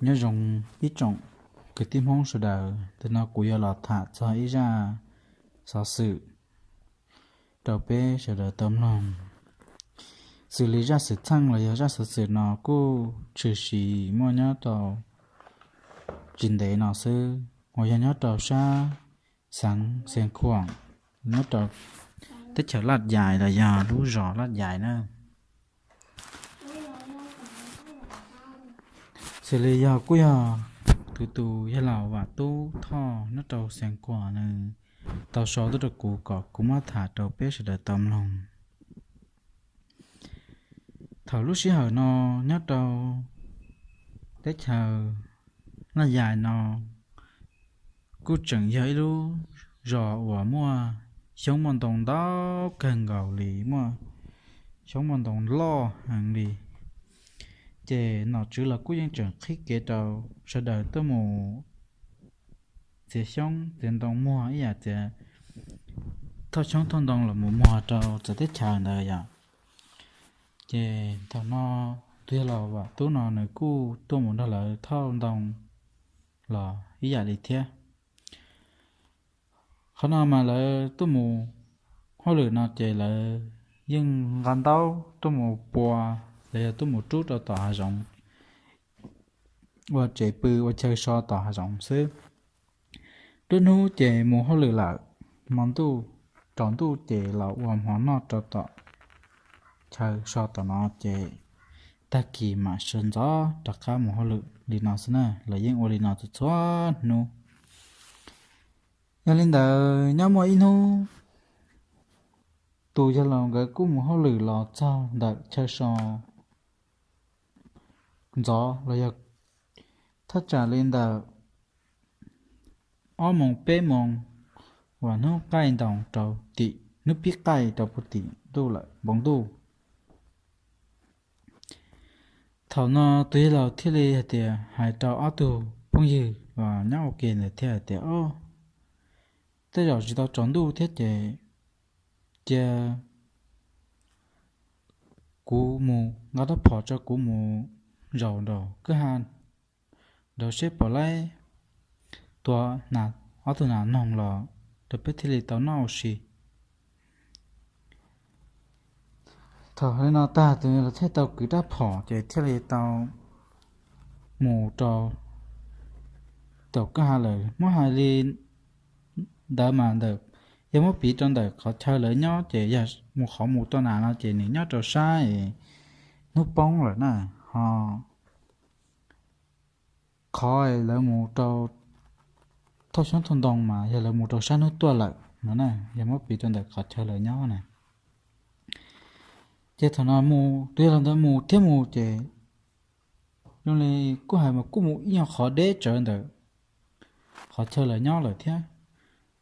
Nyob zoo ib tsoom kwv tij Hmoob sawv daws, tam no kuv yuav los tham txog ib zaj xov xwm rau peb sawv daws tau mloog. Xws li zaj xwm txheej los yog zaj xov xwm no kuj tshwm sim muaj nyob rau tsis ntev no xwb, uas yog nyob rau sab xeev Xeev Khuam, nyob rau teb chaws Laj Yais los yog lub zos Laj Yais na. Xws li yog kuj yog kuv tus yawg laus Vam Tub Thoj nyob rau Xeev Khuam nws tau sau tuaj rau kuv kom kuv muab tham rau peb sawv daws tau mloog. Thaum lub sij hawm no nyob rau teb chaws Laj Yais no kuj tseem yog ib lub zos uas muaj xyoob muaj ntoo ntau kawg nkaus li, muaj xyoob muaj ntoo loj heev li. Ces nom tswv los kuj yeej tseem qhib kev rau sawv daws tuaj mus txiav xyoob txiav ntoo muag ib yam txiav thauj xyoob thauj ntoo los mus muag rau txawv teb chaws ntawd yom. Ces thaum no tus yawg laus Vam Tub no nws kuj tuaj mus nrog lawv thauj ntoo los ib yam li thiab. Qhov no mas lawv tuaj mus hauj lwm no ces lawv yeej nqa ntaub tuaj mus pua, los yog tuaj mus rub rau tom hav zoov ua tsev pw ua chaw so tom hav zoov xwb. Nruab hnub ces mus hauj lwm lawm, hmo ntuj tsaus ntuj ces los ua hmo noj rau tom chaw so tom no ces tag kis mam sawv ntxov rov qab mus hauj lwm li no xwb na. Lawv yeej ua li no txhua txhua hnub. Yog li ntawd nyob muaj ib hnub tus yawg laus nkawd kuj mus hauj lwm los txog ntawm chaw so ntxov los yog thaj tsam li ntawm ob moos peb moos uas hnub qaij ntoos rau tim, hnub pib qaij rau puag tim ntuj lawm npoo ntuj. Thaum no tus yawg laus thiaj li hais tias, hais rau ob tug phooj ywg uas nyob ua ke ntawd thiab hais tias, o, tej zaum tsis tau tsaus ntuj thiab ces cia kuv mus nqa rab phom tso kuv mus zaum nraum kwj ha nraud seb puas laib tua ob tug nas noog los rau peb thiaj li tau noj ua si. Thaum li no tag tus yawg laus thiaj tau kwv rab phom ces thiaj li tau mus rau tom kwj ha lawm. Muab hais li ntawd mas ntawm, yog muab piv rau ntawm qhov chaw lawv nyob ces yog mus qhov mus tua nas no ces nws nyob rau sab es hnub poob lawm na, ho qhov lawv mus rau thauj xyoob thauj ntoo mas yog lawv mus rau sab hnub tuaj lawm no na, yog muab piv rau ntawm qhov chaw lawv nyob na. Ces thaum no mus tus yawg laus ntawd mus thiab mus ces zoo li kuj hais mas kuj mus ib nyuag qhov deb tsawv ntawm qhov chaw lawv nyob lawm thiab.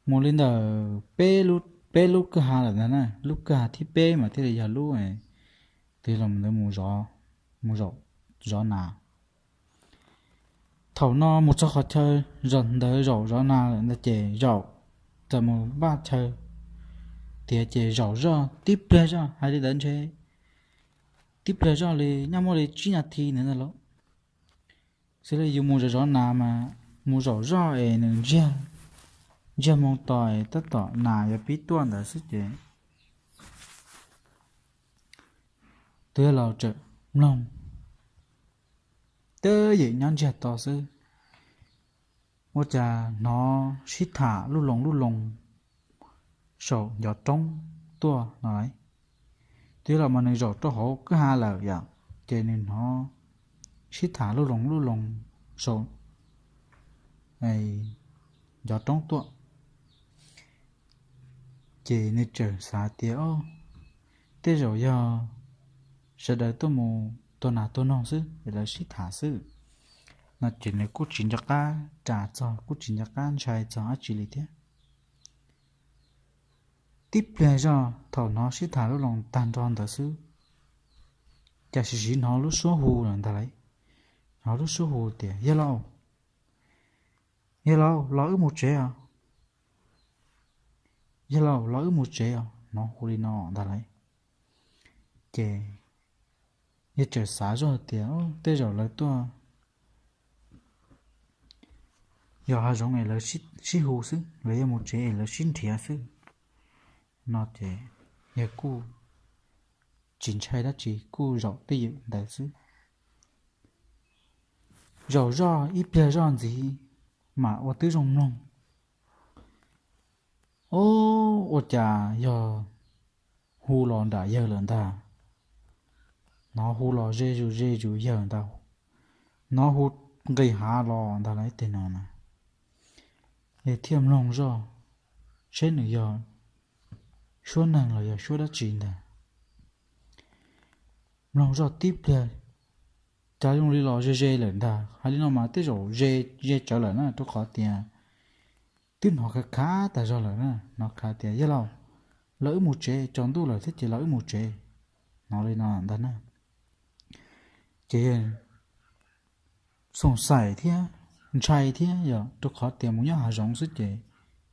Mus li ntawm peb lub, peb lub kwj ha lawm ntag na, lub kwj ha thib peb mas thiaj li yog lub tus yawg laus ntawd mus zov, mus zaum zov nas. Thaum no mus txog qhov chaw zaum ntawd zaum zov nas lawm ntag ces zaum, txawm mus npaj chaw tiav ces zaum zoj tib pliag zoj, hais li ntawd ntshe tib pliag zoj li nyob muaj li tsib nas this ntawd ntag lauj. Xws li yus mus zov zov nas mas mus zaum zoj es nws ntsiag, ntsiag moo to es tab tom nas yuav pib tuaj ntawd xwb ces tus yawg laus txawm mloog twb ywm nyob ntsiag to xwb, ua cas hnov sib tham lub loo lub loo saum ncov roob tuaj no lauj. Tus yawg laus mas nws zaum rau hauv kwj ha lawm yom, ces nws hnov sib tham lub loo lub loo saum ncov roob tuaj. Ces nws txawm xav tias, o, tej zaum yog sawv daws tuaj mus tua nas tua noog xwb es lawv sib tham xwb no ces nws kuj tsis nco qab ras txog, kuj tsis nco qab ntshai txog dab tsi li thiab. Tib pliag zoj thaum hnov sib tham lub loo tag nrho ntawd xwb, cas sim siv hnov lub suab hu lawm ntag lauj. Hnov lub suab hu tias, yawg laus, yawg laus, los wb mus tsev os, yawg laus, los wb mus tsev os, hnov hu li no ntag lauj. Ces yawg txawm xav zoj tias, tej zaum lawv tuaj yog hav zoov es lawv sib hu xwb, lawv yuav mus tsev es lawv sib nrhiav xwb. No ces yawg kuj tsis ntshai dab tsi, kuj zaum twj ywm ntawd xwb. Zaum zoj ib pliag zoj ntxiv, mam ua tib zoo mloog, o, ua cas yog hu los nram yawg lawm ntag. Hnov hu los ze zus ze zus yawg ntag, hnov hu nqis hav los ntag lawm ib teg no na. Yawg thiaj mloog zoj, seb nws yog suab neeg los yog suab dab tsi ntag. Mloog zoj tib pliag, cas zoo li los ze ze lawm ntag. Hais li no mas tej zaum ze, ze tsawv lawm na, rau qhov tias twb hnov khav khav tas zog lawm na, hnov khav tias yawg laus, los wb mus tsev, tsaus ntuj lawm thiab ces los wb mus tsev, hnov li no ntag na. Ces yawg xoom xaim thiab ntshai thiab yog rau qhov tias mus nyob hav zoov xwb ces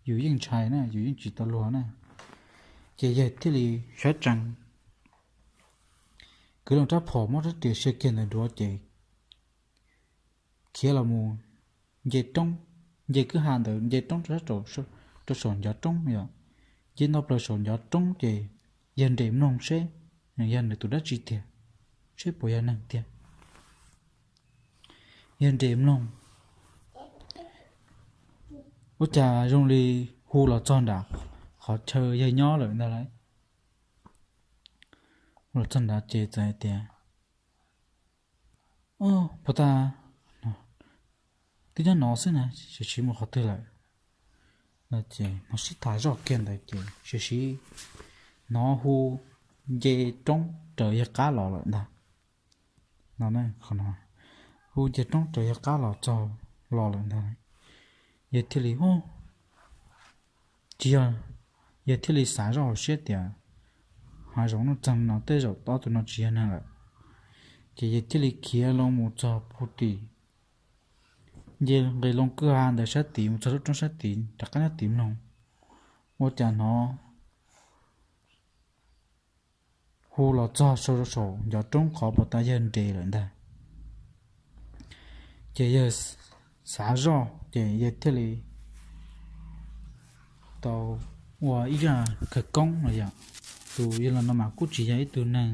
yus yeej ntshai na, yus yeej tsis tau luag na. Ces yawg thiaj li sawv tsees kwv loo rab phom muab rab riam sia kiag ntawm duav ces khiav los mus nce roob, nce kwj ha ntawd nce roob rau saum ncov roob yom, nce nto plaws saum ncov roob ces yawg nres mloog seb yog nws tus dab tsi tiag, seb puas yog neeg tiag. Yawg nres mloog, ua cas zoo li hu los txog nram qhov chaw yawg nyob lawm ntag lauj. Hu los txog nrad ces txawm hais tias, o, puas tas, twb nyob no xwb na, tsis mus qhov twg lawm. No ces hnov sib tham zoj kiag ntawd ces sib hnov hu nce roob raws yawg qab los lawm ntag. No, hu nce roob raws yawg qab los txog, los lawm ntag. Yawg thiaj li, tsis yog, yawg thiaj li xav zoj hauv siab tias hav zoov nuj txeeg no tej zaum ob tug no tsis yog neeg lawm. Ces yawg thiaj li khiav loo mus txog puag tim, nce nqis loo kwj ha ntawd sab tid mus txog lub roob sab tid rov qab nyob tid mloog, ua cas hnov hu los txog saum ncov roob qhov puas tas yawg nres lawm ntag. Ces yawg xav zoj ces yawg thiaj li tau ua ib zaj khawv koob los yom. Tus yawg laus no mas kuj tsis yog ib tug neeg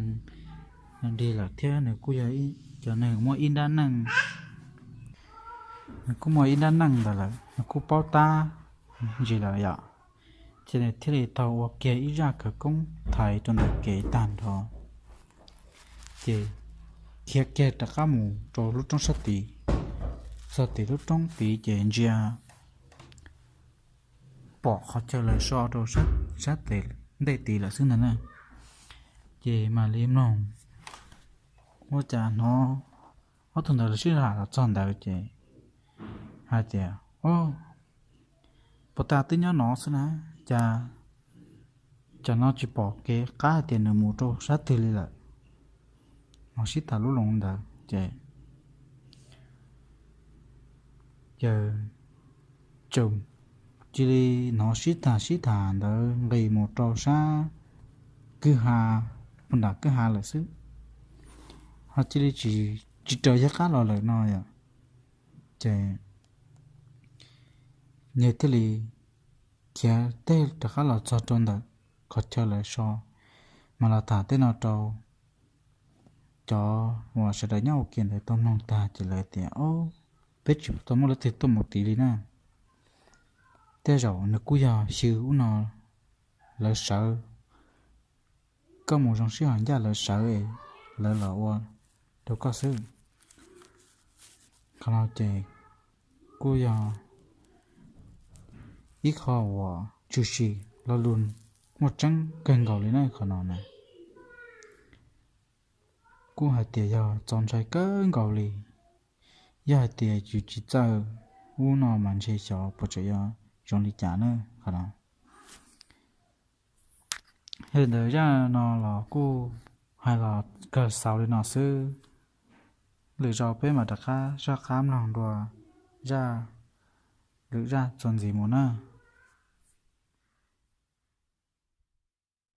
nrig lawm thiab, nws kuj yog cov neeg muaj ib nrab neej, nws kuj muaj ib nrab neej ntawd lawm, nws kuj paub tab ntsis lawm yom. Ces nws thiaj li tau ua kiag ib zaj khawv koob thaiv rau ntawm kev tag nrho, ces khiav kiag rov qab mus rau lub roob sab tid. Txog tim lub roob tid ces ntsia pom qhov chaw lawv so rau sab tes ntej tid lawm xwb ntag na. Ces mam li mloog, ua cas hnov ob tug ntawd lawv sib tham los txog ntawd ces hais tias, o, puas tas twb nyob no xwb na, cas cov no tsis pom kev qab hais tias nws mus rau sab twg li lawm. Hnov sib tham lub loo ntawd ces yawg tseem cia li hnov sib tham sib tham ntawd nqis mus rau sab kwj ha, puag nram kwj ha lawm xwb, ho cia li tsis, tsis raws yawg qab los lawm no yom. Ces yawg thiaj li khiav teg rov qab los txog rau ntawm qhov chaw lawv so, mas los tham tej no rau cov uas sawv daws nyob ua ke ntawd tau mloog tag ces lawv tias, o, peb tsis tau muaj leej twg tuaj mus tid li na. Tej zaum nws kuj yog xyw ub no lawv sawv, koj mus zoo sij hawm ncaj lawv sawv es lawv los ua rau koj xwb. Qhov no ces kuj yog ib qho uas tshwm sim lo lus muaj tseeb kawg nkaus li na qhov no na. Kuj hais tias yog txaus ntshai kawg nkaus li. Yog hais tias yus tsis txawj ub no mas ntshe xyov puas tseem yuav zoo li cas na qhov no. Yog li ntawd zaj no los kuj hais los kawg xaus li no xwb. Lwm zaus peb mam rov qab soj qab mloog dua zaj, lwm zaj txuas ntxiv mus na.